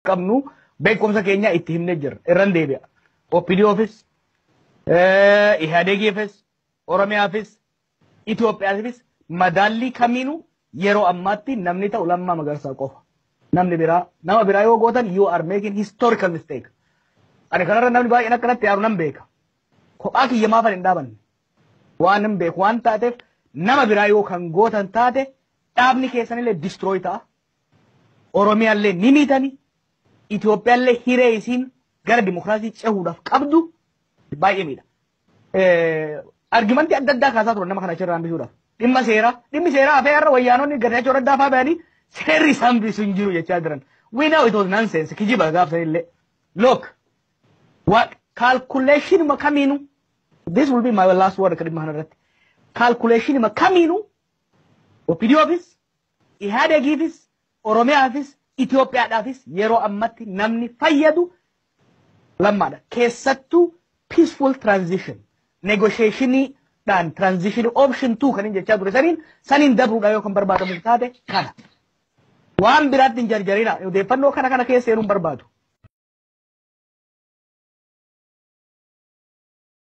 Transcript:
Qabnu beekumsa keenya itti himnee jirra. Irran deebi'a. OPDOfis, Ihaadegiifis, Oromiyaafis, Itoophiyaafis madaallii kamiinuu yeroo ammaatti namni ta'u Lammaa Magarsaa qofa. Namni biraa, nama biraa yoo gootan, you are making historical mistake. Ani kanarra namni baay'een akkanatti yaaru nan beeka. Kophaa kiyya maafan hin dhaabanne. Waan hin beeku waan taateef, nama biraa yoo kan gootan taate, dhaabni keessanillee destroy ta'a. Oromiyaallee ni miitani. Itoophiyaallee hiree isiin gara dimokiraasii cehuudhaaf qabdu baay'ee miidha. Argumentii adda addaa kaasaa turan nama kana achirraa hambisuudhaaf. Dhimma seeraa, dhimmi seeraa hafee har'a wayyaanonni Getaachoo Raddaa fa'aa bayanii seerri isaan bisu hin jiru jechaa jiran. We know it was nonsense, kijiba gaafsanillee. Look, what calculation ma kamiinu, this will be my last word dhimma kanarratti. Calculation ma kamiinu OPDOfis, Ihaadegiifis, Oromiyaafis, Itoophiyaadhaafis yeroo ammatti namni fayyadu Lammaadha. Keessattuu peaceful transition, negotiationiidhaan transition option 2 kan inni jechaa ture saniin dabruudha yoo kan barbaadamu taate kana. Waan biraatti hin jarjarina, odeeffannoo kana keessa seenuun barbaadu.